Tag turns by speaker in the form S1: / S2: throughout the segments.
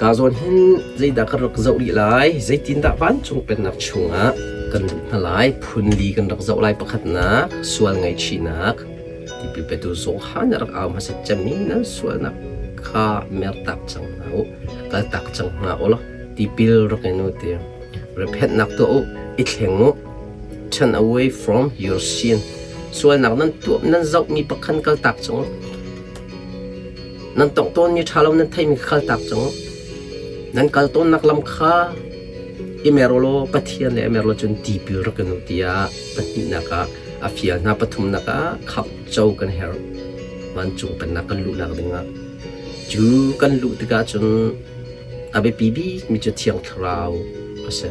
S1: Ka zawn hin zeidah kan rak zoh rih lai? Zeitindah vancung pennak chungah kan luh hna lai? Phun li kan rak zoh lai. Pakhatnak, sual ngaihchihnak. Tipil petu Johan a rak au hmasat cemmi nan sualnak kha mertak cang hna u, kaltak cang hna u law tipil rak in u ti. Repentnak tuah u, i thleng u. Turn away from your sin. Sualnak nan tuah nan zohmi pakhan kaltak cang u. Nan tongh tawnmi ṭha lo nan theimi kha kaltak cang u. Nan kal tawnnak lam kha i mer u law Pathian le i mer law cun tipil rak in u tiah pahnihnak ah a fial hna. Pathumnak ah khamh co kan herh. Vancung pennak kan luhnak dingah. Cu kan luh tikah cun a biapi bikmi cu Thiang Thlarau a si.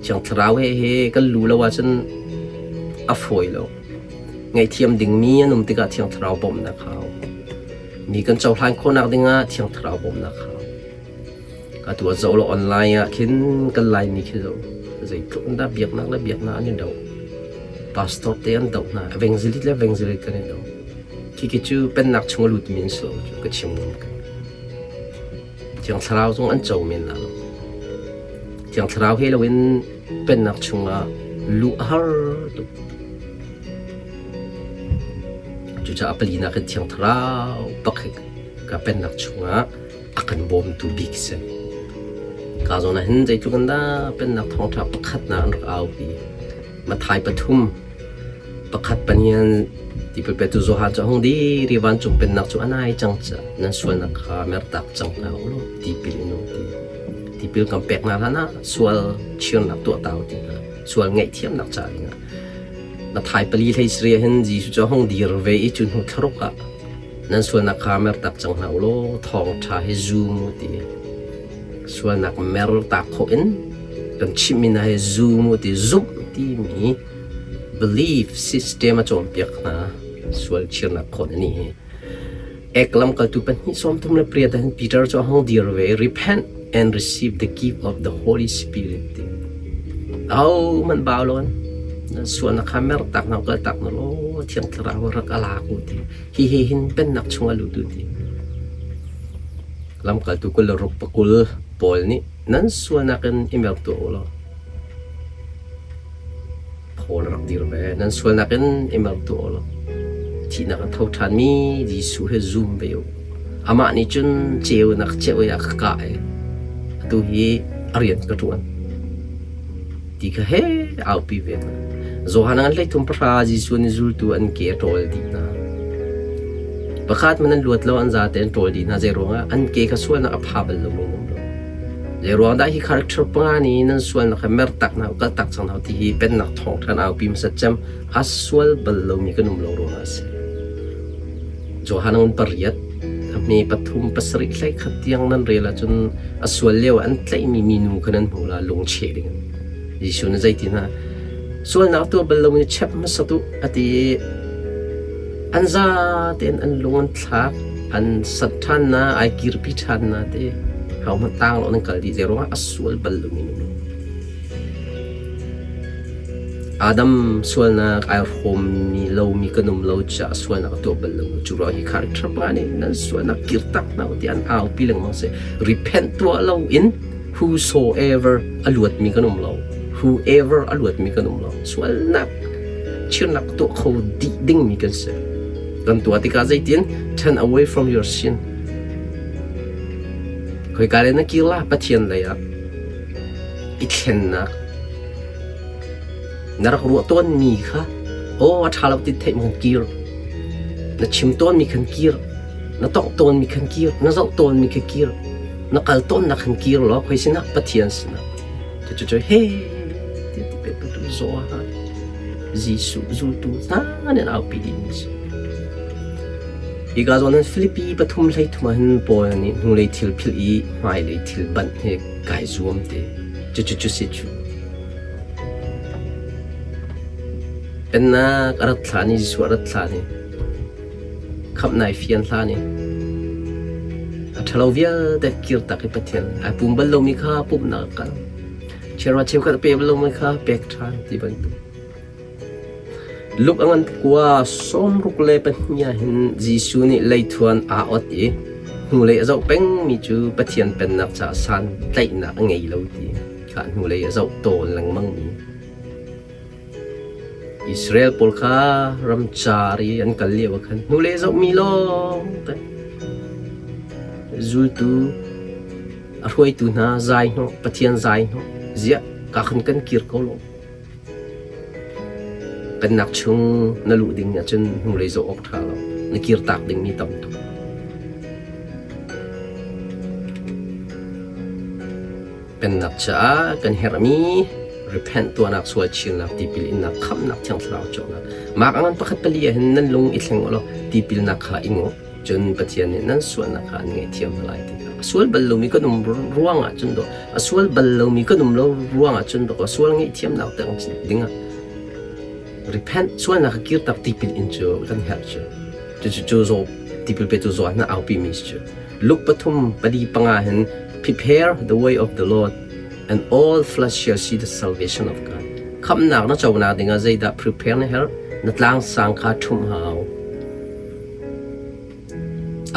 S1: Thiang Thlarau he he kan luh lo ahcun a fawi lo. Ngaihthiam dingmi an um tikah Thiang Thlarau bawmhnak hau. Mi kan cohlan khawhnak dingah Thiang Thlarau bawmhnak hau. Atu ah zoh law online ah khin kan Laimi khi zoh zeitluk in dah biaknak le biaknak an i do. Pastor te an doh hna. Evangelist le evangelist kan i do. Khikhi cu pennak chung a lutmi an si lo cu ka chim ngam ko. Thiang Thlarau zong an co men la lo. Thiang Thlarau he loin pennak chungah luh a har tuk. Cucaah palinak in Thiang Thlarau bak hi ka pennak chungah a kan bawmtu bik si. Ka zawn ah hin zeitluk in dah pennak thawngṭha pakhatnak an rak aupi. Mathai pathum pakhat panian tipil petu Johan cu a hung dir i vancung pennak cu a nai cang caah nan sualnak kha mertak cang hna u law tipil in u ti. Tipil kan pek hna hlan ah sual chirnak tuah ta u ti hna. Sual ngaihthiamnak ca dingah. Mathai pali hlei sarih ah hin Jesuh cu a hung dir ve i cu hnu thlaruk ah nan sualnak kha mertak cang hna u law thawngṭha hi zum u ti. Sualnak mertak khawh in kan chimhmi hna hi zum u ti zumh timi belief system a cawnpiak hna sual chirnak khawn ani hi. Ek lamkaltu pahnih 38 ah hin Peter cu a hung dir ve i repent and receive the gift of the Holy Spirit ti. Au man bau lon nan sualnak kha mertak na kaltak na law thiang thlarau rak a lak u ti. Hi he hin pennak chung a lut u ti. Lamkaltu 26 pakul Paul nih nan sualnak in i mer tuah u law Paul rak dir ve. Nan sualnak in i mer tuah u law thihnak a tho ṭhanmi Jesuh he zum ve u. Amah nih cun ceunak ceu i a ka kah i atu hi a rian ka ṭuan ti kha he aupi ve hna. Johan an 33 Jesuh nih zultu an ke a ṭawl dih hna. Pakhat man an luat lo an zate an ṭawl dih hna. Zeiruangah an ke kha sualnak a pha bal lo mi an um lo. Zeiruang dah hi character panga nih nan sualnak hi mertak hna u, kaltak cang hna u ti hi pennak thawngṭha an aupi hmasat cem a sual bal lomi kan um lo ruangah a si. Johan ngun pariat a hme pathum pasarih hlei khat tiang nan rel ahcun a sual lio ah an tlaihmi minu kha nan hmu la lungcheh ding. Jesuh nih zeitin ha sualnak tuah bal lomi chep hmasat u a ti i an za tein an lung an thlak an sat ṭhan na ai kirpi ṭhan na ti hohmanh tang lo nan kal dih zei ruangah a sual bal lomi nu Adam sualnak ai hrawmmi lomi kan um lo caah sualnak a tuah bal lo cu ruang hi character pa nih nan sualnak kirtak hna u tiah an aupi lengmang si repent tuah lo in whosoever a luatmi kan um lo whoever a luatmi kan um lo sualnak chirnak tuah kho dih dingmi kan si kan tuah tikah zeitin turn away from your sin khoika le na kir la Pathian lei ah i thlennak na rak ruah tawnmi kha aw a ṭha lo ti theih man kir na chim tawnmi khan kir na tongh tawnmi khan kir na zoh tawnmi kha kir na kal tawnnak khan kir law khoi sinah Pathian sinah cucu he ti pe tu zaw ha Jesuh zultu hna nih an aupi dihmi a si. Hika zawn hin Filipi pathum hleithum ah hin Paul nih hnulei thil philh i hmailei thil banh hi kai zuam te. Cucu cu si cu. Pennak a rat hlan i Jesuh a rat hlan i khamh nai fian hlan i a ṭhalo vialte kirtak i Pathian ai pum bal lomi kha pumhnak a kal. Chiarwa cheukhat a pe bal lomi kha pek ṭhan ti bantuk. Luke a ngan kua 62 ah hin Jesuh nih leithuan aa ot i Hnulei a zoh pengmi cu Pathian Pennak caah santlaihnak a ngei lo ti kha hnulei a zoh tawn lengmangmi. Israel pawl kha ramcar i an kal lio ah khan hnulei a zohmi lawng te zultu a hruaitu hna zai hnawh Pathian zai hnawh ziah ka khan kan kir ko lo. Pennak chung na luh ding ahcun hnulei zoh awk ṭha lo. Na kirtak dingmi tam tuk. Pennak caah kan herhmi repent tuahnak, sual chirnak, tipil innak, khamhnak, Thiang Thlarau cawhnak. Mah ngan pakhat pali ah hin nan lung i thleng u law tipilnak kha i ngaw. Cun Pathian nih nan sualnak kha an ngaihthiam hna lai ti kha. A sual bal lomi kan um ruangah cun dawh a sual bal lomi kan um lo ruangah cun dawh sual ngaihthiamnak ding ah repent sualnak kha kirtak tipil in cu kan herh cu. Cucu cu zaw tipil petu zaw hna aupi mi cu. Luke pathum pali panga hin prepare the way of the Lord and all flesh shall see the salvation of God. Khamhnak na conak dingah zeidah prepare na herh? Na tlang sang kha ṭhumh hau.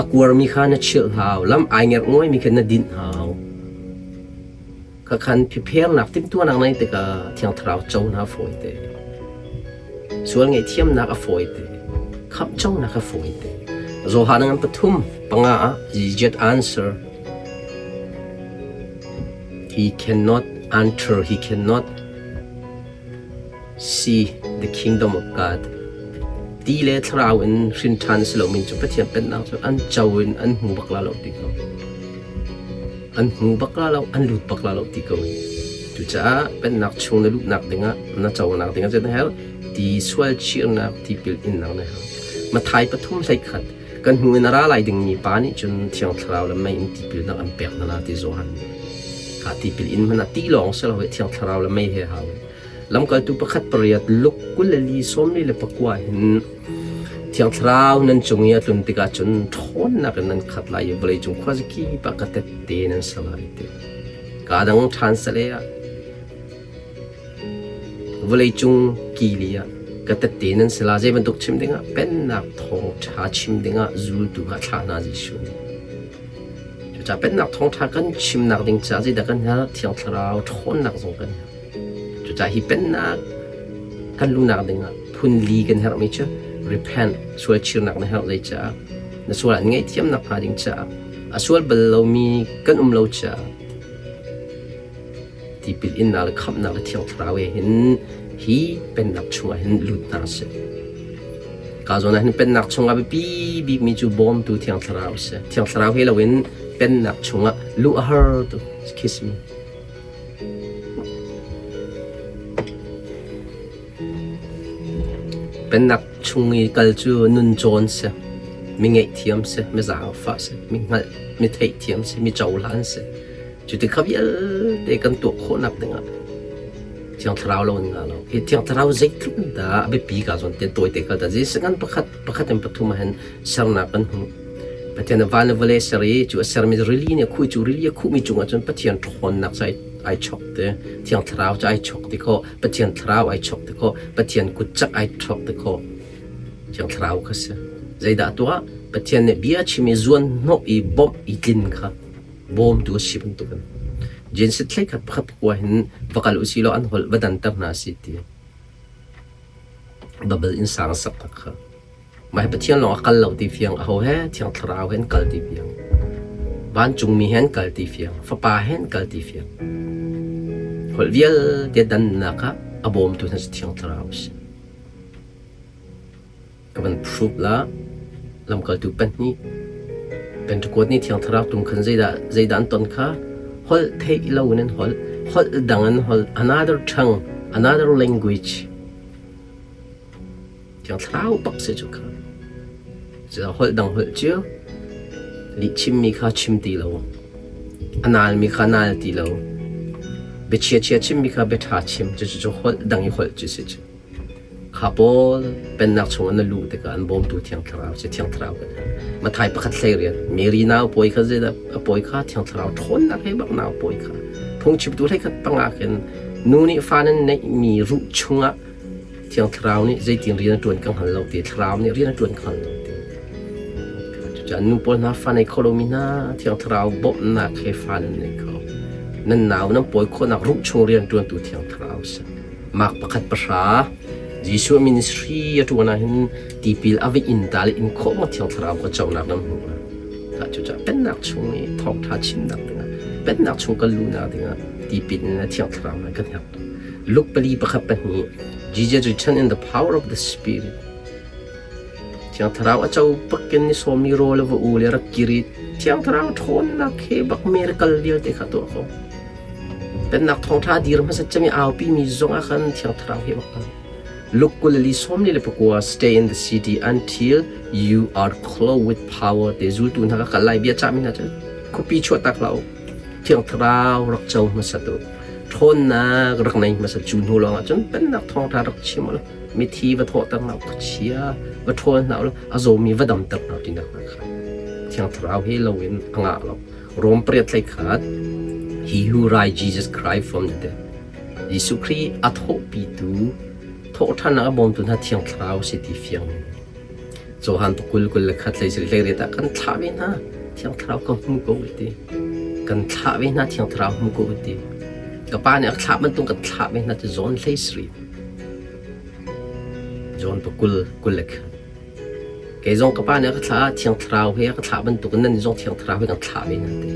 S1: A kuarmi kha na chilh hau, lam ai ngerhnguaimi kha na dinh hau. Khakhan phiphernak timhtuahnak nei tikah Thiang Thlarau co hna a fawi te. Sual ngaihthiamnak a fawi te. Khamh conak a fawi te. Johan ngan pathum panga ah Jesus answer he cannot enter he cannot see the kingdom of God. Ti le thlarau in hrin ṭhan si lomi cu Pathian pennak cu an co in an hmu bak la lo ti ko. An hmu bak la lo, an lut bak la lo ti ko. Cucaah pennak chung na luhnak dingah, na conak dingah cun na herh ti sual chirnak tipil innak na herh. Mathai pathum hlei khat kan hnu in a ra lai dingmi pa nih cun Thiang Thlarau le mei in tipilnak an pek hna la ti Johan nih. Kha tipil in hmanh ah ti lawng si lo i Thiang Thlarau le mei he hau. Lamkaltu pakhat pariat Luke 24 29 hin Thiang Thlarau nan cung i a tlun tikah cun ṭhawnnak in nan khat lai i vawleicung khuazakip ah ka tette nan si lai ti. Kaa dang ṭhan sale ah vawleicung kili ah ka tette nan si la zei bantuk chim dingah pennak thawngṭha chim dingah zultu kha thlah hna Jesuh nih. Cucaah pennak thawngṭha kan chimnak ding caah zeidah kan herh? Thiang Thlarau ṭhawnnak zong kan herh. Cucaah hi pennak kan luhnak dingah phun li kan herhmi cu repent sual chirnak na herh zeicaah na sual an ngaihthiamnak hnga ding caah a sual bal lomi kan um lo caah tipil innak le khamhnak le thiang thlarau he hin hi pennak chungah hin lut hna sih. Ka zawn ah hin pennak chungah biapi bikmi cu bawmtu thiang thlarau a si. Thiang thlarau he loin pennak chungah luh a har tuk khi si. Pennak chung i kal cu nun cawn si, mi ngaihthiam si, mi zaangfah si, mi hngalh, mi theihthiam si, mi cohlan si. Cu ti kha vialte kan tuah khawhnak dingah Thiang Thlarau lo in nga lo. Hi Thiang Thlarau zeitluk in dah a biapi ka zawn te tawi te kal ta. Jesuh kan pakhat pakhat in pathum ah hin sernak kan hmuh. Pathian nih van le vawlei a ser i cu a sermi rili nih a khuh i cu rili a khuhmi cungah cun Pathian ṭhawnnak cu ai chok te. Thiang Thlarau cu ai chok ti khawh, Pathian Thlarau ai chok ti khawh, Pathian kutcak ai chok ti khawh. Thiang Thlarau kha si. Zeidah a tuah? Pathian nih bia chim i zuan hnawh i bawmh i tlin kha bawmtu a si bantukin. Genesis thlei khat pakhat pakua hin va kal usih law an holh va danter hna si ti. Babel innsang a sak tak kha. Mah hi Pathian lawng a kal lo ti fiang, aho he Thiang Thlarau he an kal ti fiang. Vancungmi he an kal ti fiang, Fapa he an kal ti fiang. Holh vialte dannak ah a bawmtu hna cu Thiang Thlarau a si. Ka van proof la, lamkaltu pahnih Pentecost ni Thiang Thlarau tum khan zeidah zeidah an ton kha holh theih lo in an holh, holh dang an holh, another tongue, another language. Thiang Thlarau bak si cu kha. Cucaah holh dang holh cu lihchimmi kha chim ti lo, a nalmi kha nal ti lo, bia chia chimmi kha bia ṭha chim, cucu cu holh dang i holh cu si cu. Kha pawl pennak chungah na luh tikah an bawmtu Thiang Thlarau cu Thiang Thlarau kan herh. Mathai pakhat hlei rian, Mary nau pawi kha zeidah a pawi kha Thiang Thlarau ṭhawnnak he bak nau pawi kha. Phungchimtu hlei khat panga khin nu nih fa nan neihmi ruh chungah Thiang Thlarau nih zeitin rian a ṭuan ka hngal lo ti, Thlarau nih rian a ṭuan ka hngal lo ti. Cucaah nu pawl hna fa nei kho lomi hna Thiang Thlarau bawmhnak he fa nan nei kho. Nan nau nan pawi khawhnak ruh chung rianṭuantu Thiang Thlarau a si. Mark pakhat pahra Jesuh ministry a ṭuan ah hin tipil a va in ta le in khawh maw Thiang Thlarau ka conak nan hmuh la. Cucaah pennak chung i thawngṭha chimnak dingah pennak chung kan luhnak dingah tipil in le Thiang Thlarau nan kan herh tuk. Luke pali pakhat pahnih Jesus returned in the power of the Spirit. Thiang Thlarau a co bakin ni sawmi rawl a va u le rak kir i Thiang Thlarau ṭhawnnak he bak miracle vialte kha tuah ko. Pennak thawngṭha dir hmasat cem i aupi mi zong ah khan Thiang Thlarau he bak kal. Luke 24 49 stay in the city until you are clothed with power te zultu hna ka kal lai bia cahmi hna cu khuapi chuah tak hlah u. Thiang Thlarau rak co hmasat u. Ṭhawnnak rak nei hmasat cu hnu lawngah cun pennak thawngṭha rak chim u. Mithi va thawhter hna u, khuachia va ṭhawl hna u, a zawmi va damter hna u tinak hna kha Thiang Thlarau he loin a ngah lo. Rom pariat hlei khat He who raised Jesus Christ from the dead. Jesuh Khrih a thawhpitu thawhṭhannak a bawmtu hna Thiang Thlarau si ti fiang in. Johan pakul kul le khat hlei sarih hlei riat ah kan thlah ve hna Thiang Thlarau ka hmu ko ti. Kan thlah ve hna Thiang Thlarau hmu ko ti. Ka pa nih a thlah bantuk kan thlah ve hna ti John hlei sarih. John pakul kul le khat. Kei zong ka pa nih a ka thlah ah Thiang Thlarau he a ka thlah bantukin nan zong Thiang Thlarau he kan thlah ve hna ti.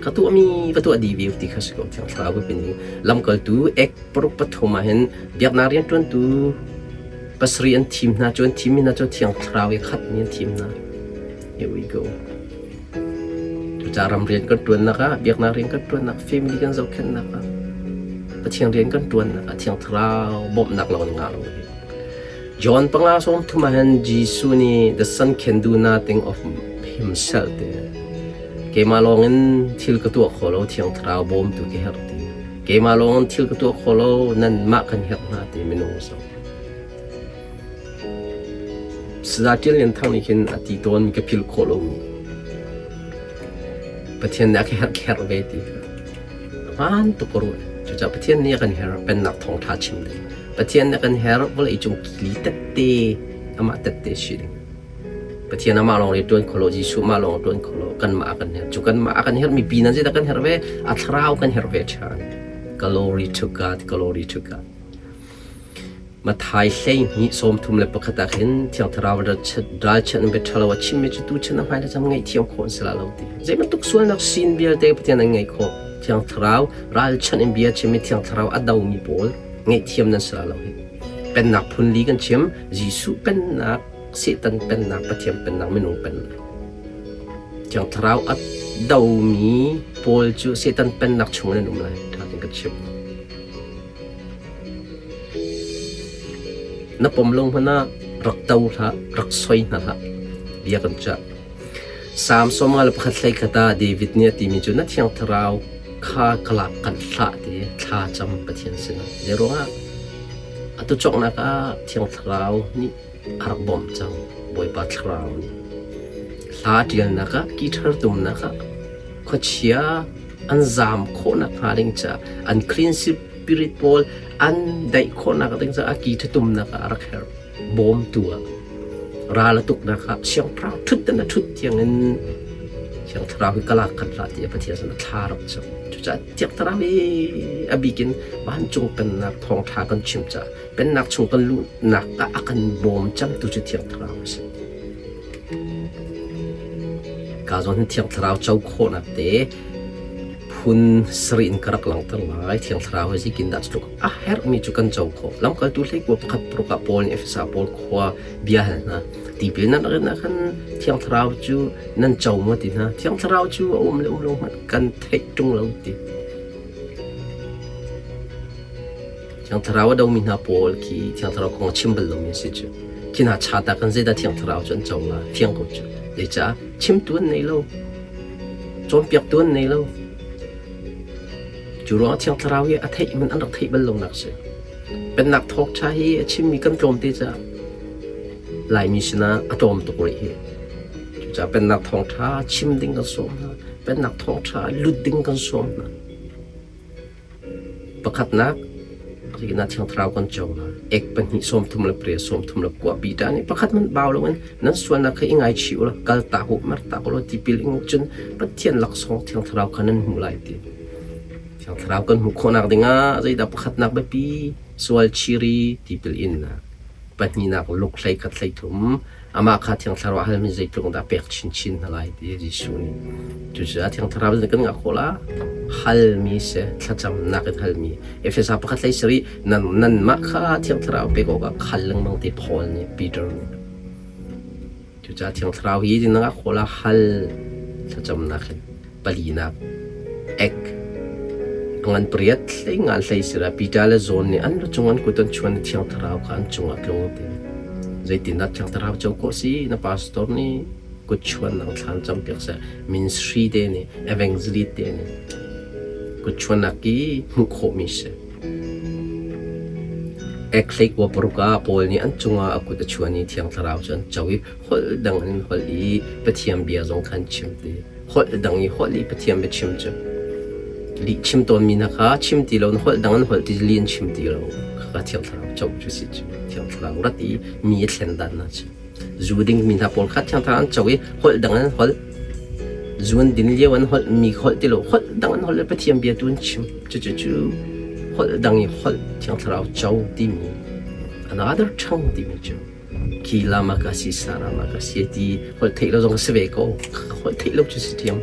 S1: Ka tuahmi va tuah dih ve ti kha si ko Thiang Thlarau ka pin i lamkaltu ek paruk pathum ah hin biaknak rianṭuantu pasarih an thim hna cu an thimmi hna cu Thiang Thlarau i khatmi an thim hna. Here we go. Cucaah ram rian kan ṭuannak ah, biaknak rian kan ṭuannak, family kan zohkhenhnak ah, Pathian rian kan ṭuannak ah Thiang Thlarau bawmhnak lawng in ngah lo. John panga sawm thum ah hin Jesuh nih the son can do nothing of himself ti. Keimah lawng in thil ka tuah kho lo, Thiang Thlarau bawmtu ka herh ti. Keimah lawng in thil ka tuah kho lo, nanmah kan herh hna ti minung so. Saya Ṭial Lian Thang nih khin a ti tawnmi ka philh khawh lomi Pathian nih a ka herh kherh ve ti kha hmaan tuk ka ruah. Cucaah Pathian nih a kan herh pennak thawngṭha chim ding. Pathian nih a kan herh vawleicung kili tette amah tette si ding. Pathian amah lawng nih ṭuan kho lo, Jesuh amah lawng ṭuan kho lo, kanmah a kan herh. Cu kanmah a kan herhmi pi nan zeidah kan herh ve? A thlarau kan herh ve ṭhan. Glory to God, glory to God. Matthai 12 31 ah khin Thiang Thlarau ralchanh in bia ṭhalo a chimmi cu tuchan a hmai le cang ngaihthiam khawh an si lai lo ti. Zei bantuk sualnak sin vialte Pathian an ngaih khawh. Thiang Thlarau ralchanh in bia chimmi Thiang Thlarau a domi pawl ngaihthiam nan si lai lo hi. Pennak phun li kan chim. Jesuh pennak, Satan pennak, Pathian pennak, minung pennak. Thiang Thlarau a domi pawl cu Satan pennak chung in an um lai. Ṭha tein ka chim. Na pom lo hmanh ah rak to hlah, rak soi hna hlah. Bia kan cah. Salm 51 hlei khat ah David nih a timi cu na thiang thlarau kha ka lak kan hlah ti thla cam Pathian sinah. Zeiruangah atu cawknak ah thiang thlarau nih a rak bawmh cang. Bawipa thlarau nih. Hla ṭialnak ah, guitar tumnak ah, khuachia an zaam khawhnak hnga ding caah an clean spirit pawl an daih khawhnak ding caah a ki ṭhatumnak ah a rak herh bawmtu ah ral a tuknak ah siangpahrang ṭhut in a ṭhut tiangin Thiang Thlarau hi ka lak khat hlah tiah Pathian sin a thla rak cam. Cucaah Thiang Thlarau hi a bikin vancung pennak thawngṭha kan chim caah pennak chung kan luhnak ah a kan bawm camtu cu Thiang Thlarau a si. Ka zawn hin Thiang Thlarau co khawhnak te phun sarih in ka rak langhter lai. Thiang Thlarau hi zeitindah cu tluk a herhmi cu kan co khawh. Lamkaltu hleikua pakhat paruk ah Paul nih Efesa pawl khua bia hal hna. Tipil nan rak in ah khan Thiang Thlarau cu nan co maw ti hna. Thiang Thlarau cu a um le um lo hmanh kan theih ṭung lo ti. Thiang Thlarau a domi hna pawl khi Thiang Thlarau kong a chim bal lomi an si cu. Khi hna chat ah khan zeidah Thiang Thlarau cu an co la? Fiang ko cu. Zeicah? Chimtu an nei lo. Cawnpiaktu an nei lo. Cu ruangah Thiang Thlarau hi a theih man an rak theih bal lonak si. Pennak thawngṭha hi a chimmi kan tlawmte caah Laimi sinah a tlawm tuk rih hi. Cucaah pennak thawngṭha chim ding kan sawm hna. Pennak thawngṭha lut ding kan sawm hna. Pakhatnak, Zeitindah Thiang Thlarau kan co lai? Ek pahnih 38 34 Peter nih pakhat hmanh bau loin nan sualnak kha i ngaichih u law kaltak u, mertak u law tipil ing cun Pathian laksawng Thiang Thlarau kha nan hmuh lai ti. Thiang Thlarau kan hmuh khawhnak dingah zeidah pakhatnak biapi sual chiri tipil innak pahnihnak luk hlei khat hlei thum amah kha Thiang Thlarau a halmi zeitluk dah pek chinchin hna lai ti Jesuh nih. Cucaah Thiang Thlarau in kan ngah khawh la halmi si thlacamnak in halmi Efesa pakhat hlei sarih nan nanmah kha Thiang Thlarau pek awkah khal lengmang ti Paul nih Peter nih. Cucaah Thiang Thlarau hi na ngah khawh la hal thlacamnak in palinak ek ngan pariat hlei ngan hlei sira Peter le John nih an lu cung an kut an chuan i Thiang Thlarau kha an cungah tlung ti. Zeitindah Thiang Thlarau co khawh si na pastor nih kut chuan nang thlan campiak seh ministry te nih evangelist te nih kut chuannak i hmuh khawhmi si. Ek hlei kua paruk ah Paul nih an cungah a kut a chuan i Thiang Thlarau cu an co i holh dang in holh i Pathian bia zong kha an chim ti. Holh dang i holh i Pathian bia chim cu lih chim tawnmi hna kha chim ti lo in holh dang an holh ti li an chim ti lo. Khakha Thiang Thlarau co cu si cu. Thiang Thlarau rat i mi a thlen dan hna cu. Zu dingmi hna pawl kha Thiang Thlarau an co i holh dang an holh. Zu an din lio an holh mi holh ti lo holh dang an holh le Pathian bia tu an chim. Cucu cu holh dang i holh Thiang Thlarau co timi another tongue timi cu khi lama ka si sarama ka si ti holh theih lo zong si ve ko. Holh theih lo cu si thiam.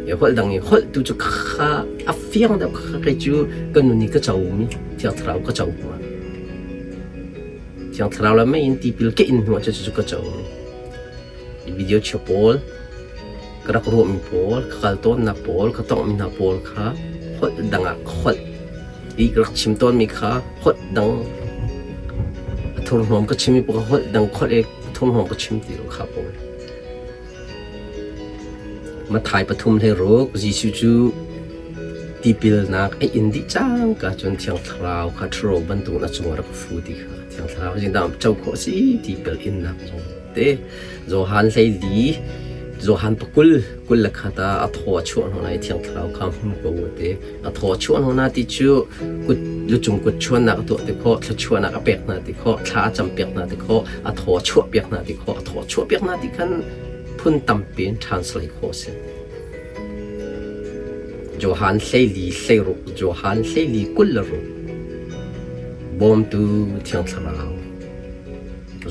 S1: Holh dang i holh tu cu kha a fiang deuh kha kei cu ka nun i ka co mi Thiang Thlarau ka co hnu ah. Thiang Thlarau le mei in tipil ka in hnu ah cucu ka co. Hi video chia pawl, ka rak ruahmi pawl, ka kal tawnnak pawl, ka tonghmi hna pawl kha holh dang ah ka holh. I ka rak chim tawnmi kha holh dang a thurhnawm ka chimmi pawl kha holh dang holh i a thurhnawm ka chim ti lo kha pawl. Matthai pathum hlei ruk Jesuh cu tipilnak a in dih cangka cun Thiang Thlarau kha ṭhuro bantukin a cungah rak fu ti kha Thiang Thlarau zeidah co khawh a si tipil innak zong te Johan hleili Johan pakul kul le khat ah a thaw a chuah hna i Thiang Thlarau kha hmu ko u ti a thaw a chuah hna ti cu kut lucung kut chuannak a tuah ti khawh thluachuahnak a pek hna ti khawh thla a campiak hna ti khawh a thaw a chuahpiak hna ti khawh a thaw a chuahpiak hna ti khan phun tampi in translate khawh a si. Johan hleili hleiruk Johan hleili 26 Bawmtu Thiang Thlarau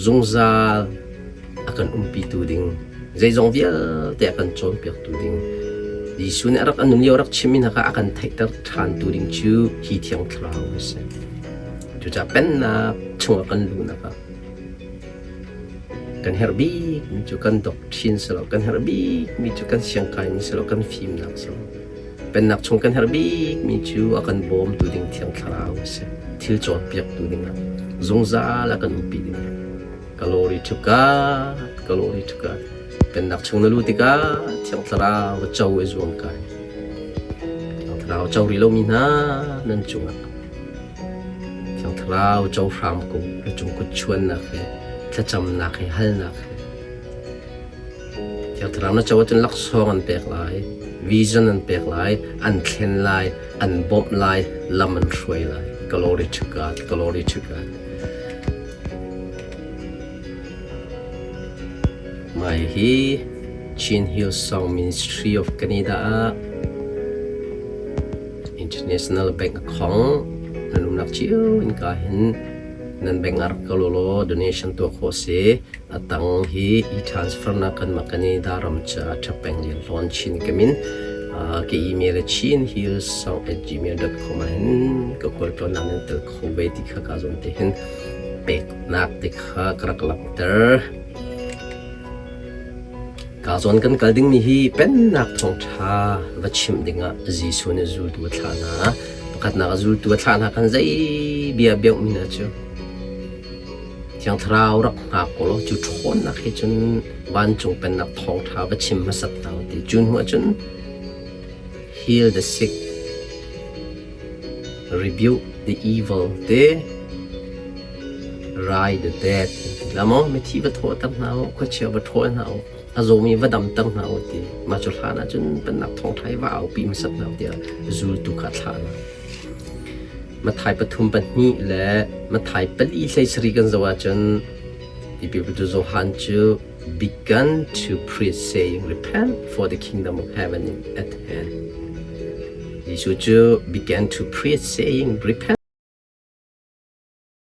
S1: zungzal a kan umpitu ding zeizong vialte a kan cawnpiaktu ding Jesuh nih a rak a nun lio rak chimmi hna kha a kan theihter ṭhantu ding cu hi Thiang Thlarau a si. Cucaah pennak chungah kan luhnak ah kan herh bikmi cu kan doctrine si lo, kan herh bikmi cu kan siangkaimi si lo, kan fimnak si lo. Pennak chung kan herh bikmi cu a kan bawmtu ding Thiang Thlarau a si. Thil cawnpiaktu ding ah zungzal a kan umpi ding. Glory to God, glory to God. Pennak chung na lu tikah Thiang Thlarau co i zuam kai. Thiang Thlarau co rih lomi hna nan cungah Thiang Thlarau co hram ko na cung kut chuannak he thlacamnak he halnak he Thiang Thlarau na co ahcun laksawng an pek lai, vision an pek lai, an thlen lai, an bawmh lai, lam an hruai lai. Glory to God, glory to God. Mai hi Chin Hill Song Ministry of Canada ah International Bank account nan umnak cio in ka hin nan bank ah rak kal ulaw donation tuah khawh si. A tang hi e-transfer nak kanmah Canada ram caah ṭhapeng lian hlawn chin ka min. Ka email chinhillsong@gmail.com ah hin ka khualtlawnnak nan tel kho ve ti kha ka zawn te hin peknak te kha ka rak langhter. Ka zawn kan kal dingmi hi pennak thawngṭha va chimh dingah Jesuh nih zultu a thlah hna. Pakhatnak a zultu a thlah hna khan zei bia beuhmi hna cu Thiang Thlarau rak hngak ko law cu ṭhawnnak he cun vancung pennak thawngṭha va chim hmasat hna u ti. Cu hnu ahcun heal the sick, rebuke the evil te rai the dead ti la maw mithi va thawhter hna u, khuachia va ṭhawl hna u, a zawmi va damter hna u ti. Mah cu hlan ahcun pennak thawngṭha hi va aupi hmasat hna u tiah zultu kha a thlah hna. Matthai 3:2 le Matthai 4:13 kan zoh ahcun tipil petu Johan cu began to preach, saying, "Repent, for the kingdom of heaven is at hand." Jesuh cu began to preach, saying, "Repent."